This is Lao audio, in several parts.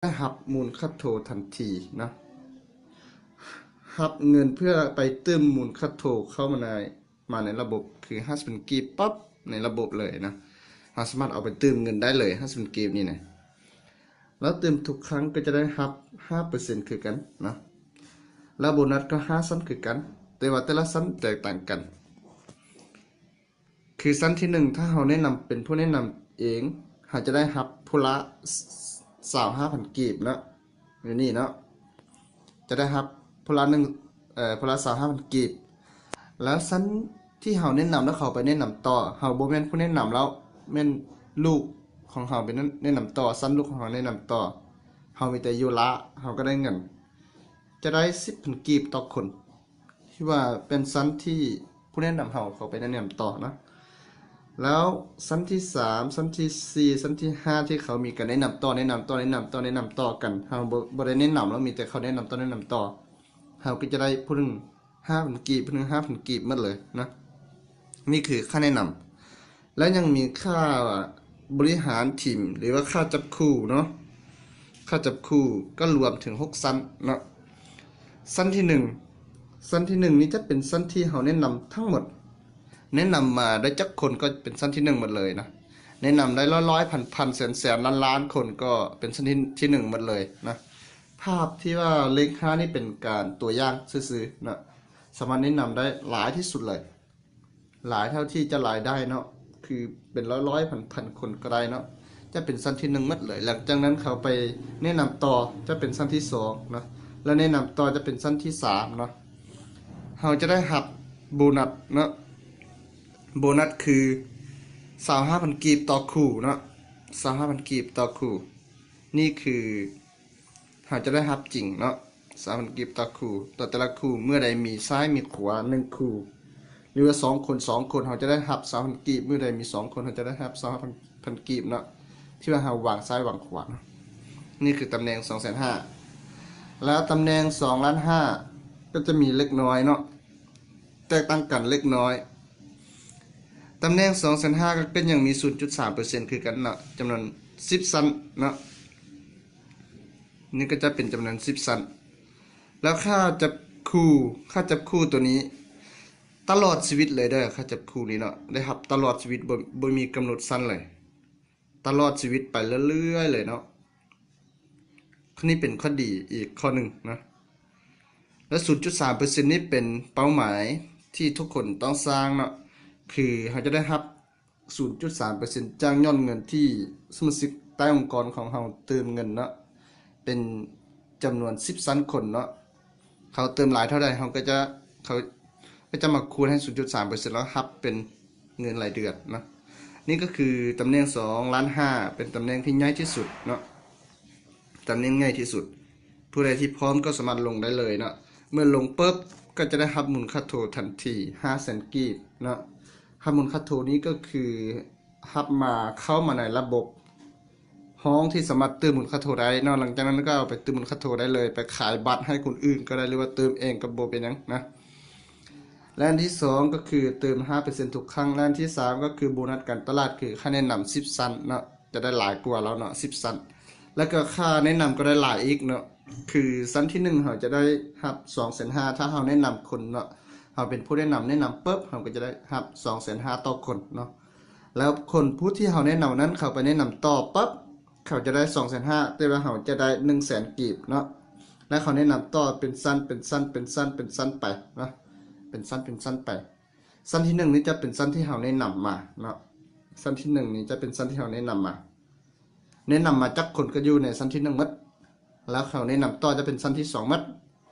ໄດ້ຮັບມູນຄ່າໂທທັນທີເນາະ, ຮັບເງິນເພື່ອໄປຕື່ມມູນຄ່າໂທເຂົ້າມາໃນ ມາໃນລະບົບ ຄືຫ້າສິບພັນກີບປັບໃນລະບົບເລີຍນະ. ເຮົາສາມາດເອົາໄປຕື່ມເງິນໄດ້ເລີຍ ຫ້າສິບພັນກີບນີ້ນະ. ແລ້ວຕື່ມທຸກຄັ້ງກໍຈະໄດ້ຮັບຫ້າເປີເຊັນຄືກັນນະ. ແລ້ວໂບນັດກໍຫ້າຊັ້ນຄືກັນ, ແຕ່ວ່າແຕ່ລະຊັ້ນແຕກຕ່າງກັນ. ຄືຊັ້ນທີໜຶ່ງ ຖ້າເຮົາແນະນຳ ເປັນຜູ້ແນະນຳເອງ ເຮົາຈະໄດ້ຮັບຜູ້ລະ ຊາວຫ້າພັນກີບເນາະ, ຢູ່ນີ້ເນາະ ຈະໄດ້ຮັບຜູ້ລະໜຶ່ງ ເອີ ຜູ້ລະຊາວຫ້າພັນກີບ. ແລ້ວຊັ້ນທີ່ເຮົາແນະນຳ ແລ້ວເຂົາໄປແນະນຳຕໍ່, ເຮົາບໍ່ແມ່ນຜູ້ແນະນຳ ແລ້ວແມ່ນລູກຂອງເຮົາໄປແນະນຳຕໍ່, ຊັ້ນລູກຂອງເຮົາແນະນຳຕໍ່, ເຮົາມີແຕ່ຢູ່ລະ ເຮົາກໍໄດ້ເງິນ ຈະໄດ້ສິບພັນກີບຕໍ່ຄົນ. ທີ່ວ່າເປັນຊັ້ນທີ່ຜູ້ແນະນຳເຮົາເຂົ້າໄປແນະນຳຕໍ່ນະ. ແລ້ວຊັ້ນທີສາມ ຊັ້ນທີສີ່ ຊັ້ນທີຫ້າ ທີ່ເຂົາມີການແນະນຳຕໍ່ ແນະນຳຕໍ່ ແນະນຳຕໍ່ ແນະນຳຕໍ່ກັນ, ເຮົາບໍ່ ບໍ່ໄດ້ແນະນຳ ແລ້ວມີແຕ່ເຂົາແນະນຳຕໍ່ ແນະນຳຕໍ່, ເຮົາກໍຈະໄດ້ຜູ້ໜຶ່ງຫ້າພັນກີບ ຜູ້ໜຶ່ງຫ້າພັນກີບໝົດເລີຍນະ. ນີ້ຄືຄ່າແນະນຳ. ແລ້ວຍັງມີຄ່າບໍລິຫານທີມ ຫຼືວ່າຄ່າຈັບຄູ່ເນາະ, ຄ່າຈັບຄູ່ກໍລວມເຖິງຫົກຊັ້ນເນາະ. ຊັ້ນທີໜຶ່ງ ຊັ້ນທີໜຶ່ງນີ້ຈະເປັນຊັ້ນທີ່ເຮົາແນະນຳທັງໝົດ, ແນະນຳມາໄດ້ຈັກຄົນກໍເປັນຊັ້ນທີໜຶ່ງໝົດເລີຍນະ. ແນະນຳໄດ້ຮ້ອຍໆ ພັນໆ ແສນໆ ລ້ານໆ ຄົນກໍເປັນຊັ້ນທີ ທີໜຶ່ງໝົດເລີຍນະ. ພາບທີ່ວ່າເລກຫ້ານີ້ເປັນການຕົວຢ່າງຊື່ໆເນາະ, ສາມາດແນະນຳໄດ້ຫຼາຍທີ່ສຸດເລີຍ. ຫຼາຍເທົ່າທີ່ຈະຫຼາຍໄດ້ເນາະ, ຄືເປັນຮ້ອຍໆ ພັນໆ ຄົນກໍໄດ້ເນາະ, ຈະເປັນຊັ້ນທີໜຶ່ງໝົດເລີຍ. ຫຼັງຈາກນັ້ນເຂົາໄປແນະນຳຕໍ່ ຈະເປັນຊັ້ນທີສອງເນາະ, ແລ້ວແນະນຳຕໍ່ຈະເປັນຊັ້ນທີສາມເນາະ. ເຮົາຈະໄດ້ຮັບໂບນັດເນາະ, ໂບນັດຄືຊາວຫ້າພັນກີບຕໍ່ຄູ່ເນາະ, ຊາວຫ້າພັນກີບຕໍ່ຄູ່. ນີ້ຄືເຮົາຈະໄດ້ຮັບຈິງເນາະ, ຊາວພັນກີບຕໍ່ຄູ່ ຕໍ່ແຕ່ລະຄູ່. ເມື່ອໃດມີຊ້າຍມີຂວາໜຶ່ງຄູ່ ຫຼືວ່າສອງຄົນ ສອງຄົນ ເຮົາຈະໄດ້ຮັບຊາວພັນກີບ, ເມື່ອໃດມີສອງຄົນ ເຮົາຈະໄດ້ຮັບຊາວພັນ ພັນກີບເນາະ, ທີ່ວ່າເຮົາວາງຊ້າຍວາງຂວາເນາະ. ນີ້ຄືຕຳແໜ່ງສອງແສນຫ້າ. ແລ້ວຕຳແໜ່ງສອງລ້ານຫ້າ ກໍຈະມີເລັກນ້ອຍເນາະ, ແຕກຕ່າງກັນເລັກນ້ອຍ. ຕຳແໜ່ງສອງແສນຫ້າ ກໍ ກໍຍັງມີສູນຈຸດສາມເປີເຊັນຄືກັນເນາະ, ຈຳນວນສິບຊັ້ນເນາະ. ນີ້ກໍຈະເປັນຈຳນວນສິບຊັ້ນ. ແລ້ວຄ່າຈັບຄູ່ ຄ່າຈັບຄູ່ໂຕນີ້ຕະຫຼອດຊີວິດເລີຍເດີ, ຄ່າຈັບຄູ່ນີ້ເນາະ ໄດ້ຮັບຕະຫຼອດຊີວິດ, ບໍ່ ບໍ່ມີກຳນົດຊັ້ນເລີຍ, ຕະຫຼອດຊີວິດໄປເລື້ອຍໆເລີຍເນາະ. ຂໍ້ນີ້ເປັນຂໍ້ດີອີກຂໍ້ໜຶ່ງເນາະ. ແລະ ສູນຈຸດສາມເປີເຊັນນີ້ເປັນເປົ້າໝາຍທີ່ທຸກຄົນຕ້ອງສ້າງເນາະ, ຄືເຮົາຈະໄດ້ຮັບສູນຈຸດສາມເປີເຊັນຈາກຍອດເງິນທີ່ສະມາຊິກໃຕ້ອົງກອນຂອງເຮົາຕື່ມເງິນເນາະ, ເປັນຈຳນວນສິບຊັ້ນຄົນເນາະ. ເຂົາຕື່ມຫຼາຍເທົ່າໃດ ເຮົາກໍຈະ ເຂົາກໍຈະມາຄູນໃຫ້ສູນຈຸດສາມເປີເຊັນ ແລ້ວຮັບເປັນເງິນລາຍເດືອນເນາະ. ນີ້ກໍຄືຕຳແໜ່ງສອງລ້ານຫ້າ ເປັນຕຳແໜ່ງທີ່ໃຫຍ່ທີ່ສຸດເນາະ, ຕຳແໜ່ງໃຫຍ່ທີ່ສຸດ. ຜູ້ໃດທີ່ພ້ອມກໍສາມາດລົງໄດ້ເລີຍເນາະ. ເມື່ອລົງປຶບກໍຈະໄດ້ຮັບມູນຄ່າໂທທັນທີຫ້າແສນກີບເນາະ. ຮັບມູນຄ່າໂທນີ້ກໍຄືຮັບມາ ເຂົ້າມາໃນລະບົບ ຫ້ອງທີ່ສາມາດຕື່ມມູນຄ່າໂທໄດ້ເນາະ. ຫຼັງຈາກນັ້ນກໍເອົາໄປຕື່ມມູນຄ່າໂທໄດ້ເລີຍ, ໄປຂາຍບັດໃຫ້ຄົນອື່ນກໍໄດ້ ຫຼືວ່າຕື່ມເອງກໍບໍ່ເປັນຫຍັງນະ. ແລະ ອັນທີສອງກໍຄືຕື່ມຫ້າເປີເຊັນທຸກຄັ້ງ. ແລະ ອັນທີສາມກໍຄືໂບນັດການຕະຫຼາດ ຄືຄ່າແນະນຳສິບຊັ້ນເນາະ, ຈະໄດ້ຫຼາຍກວ່າແລ້ວເນາະ ສິບຊັ້ນ. ແລ້ວກໍຄ່າແນະນຳກໍໄດ້ຫຼາຍອີກເນາະ, ຄືຊັ້ນທີໜຶ່ງເຮົາຈະໄດ້ຮັບສອງແສນຫ້າ ຖ້າເຮົາແນະນຳຄົນເນາະ, ເຮົາເປັນຜູ້ແນະນຳ, ແນະນຳປຶບ ເຮົາກໍຈະໄດ້ຮັບສອງແສນຫ້າຕໍ່ຄົນເນາະ. ແລ້ວຄົນຜູ້ທີ່ເຮົາແນະນຳນັ້ນ ເຂົາໄປແນະນຳຕໍ່ປັບ ເຂົາຈະໄດ້ສອງແສນຫ້າ ແຕ່ວ່າເຮົາຈະໄດ້ໜຶ່ງແສນກີບເນາະ. ແລ້ວເຂົາແນະນຳຕໍ່ເປັນຊັ້ນ ເປັນຊັ້ນ ເປັນຊັ້ນ ເປັນຊັ້ນໄປເນາະ, ເປັນຊັ້ນ ເປັນຊັ້ນໄປ. ຊັ້ນທີໜຶ່ງນີ້ຈະເປັນຊັ້ນທີ່ເຮົາແນະນຳມາເນາະ, ຊັ້ນທີໜຶ່ງນີ້ຈະເປັນຊັ້ນທີ່ເຮົາແນະນຳມາ, ແນະນຳມາຈັກຄົນກໍຢູ່ໃນຊັ້ນທີໜຶ່ງໝົດ. ແລ້ວເຂົາແນະນຳຕໍ່ຈະເປັນຊັ້ນທີສອງໝົດ,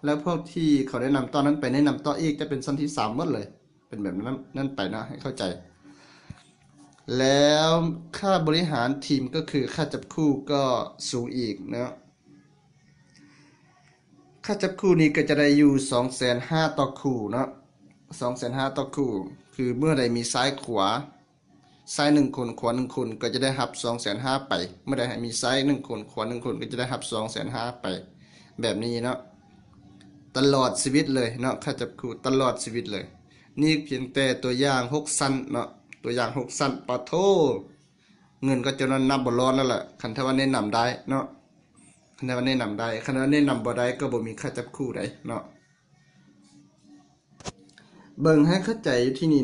ແລ້ວພວກທີ່ເຂົາແນະນຳຕໍ່ນັ້ນໄປແນະນຳຕໍ່ອີກ ຈະເປັນຊັ້ນທີສາມໝົດເລີຍ. ເປັນແບບນັ້ນ ນັ້ນໄປເນາະ ໃຫ້ເຂົ້າໃຈ. ແລ້ວຄ່າບໍລິຫານທີມ ກໍຄືຄ່າຈັບຄູ່ກໍສູງອີກເນາະ. ຄ່າຈັບຄູ່ນີ້ກໍຈະໄດ້ຢູ່ສອງແສນຫ້າຕໍ່ຄູ່ເນາະ, ສອງແສນຫ້າຕໍ່ຄູ່. ຄືເມື່ອໃດມີຊ້າຍຂວາ ຊ້າຍໜຶ່ງຄົນ ຂວາໜຶ່ງຄົນ ກໍຈະໄດ້ຮັບສອງແສນຫ້າໄປ. ເມື່ອໃດໃຫ້ມີຊ້າຍໜຶ່ງຄົນ ຂວາໜຶ່ງຄົນ ກໍຈະໄດ້ຮັບສອງແສນຫ້າໄປ ແບບນີ້ເນາະ, ຕະຫຼອດຊີວິດເລີຍເນາະ, ຄ່າຈັບຄູ່ຕະຫຼອດຊີວິດເລີຍ. ນີ້ພຽງແຕ່ຕົວຢ່າງຫົກຊັ້ນເນາະ, ຕົວຢ່າງຫົກຊັ້ນ. ປະໂທ ເງິນກໍຈຳນວນນັບບໍ່ລອດແລ້ວລະ ຄັນຖ້າວ່າແນະນຳໄດ້ເນາະ. ຄັນວ່າແນະນຳໄດ້ ຄັນວ່າແນະນຳບໍ່ໄດ້ກໍບໍ່ມີຄ່າຈັບຄູ່ໃດເນາະ. ເບິ່ງໃຫ້ເຂົ້າໃຈຢູ່ທີ່ນີ້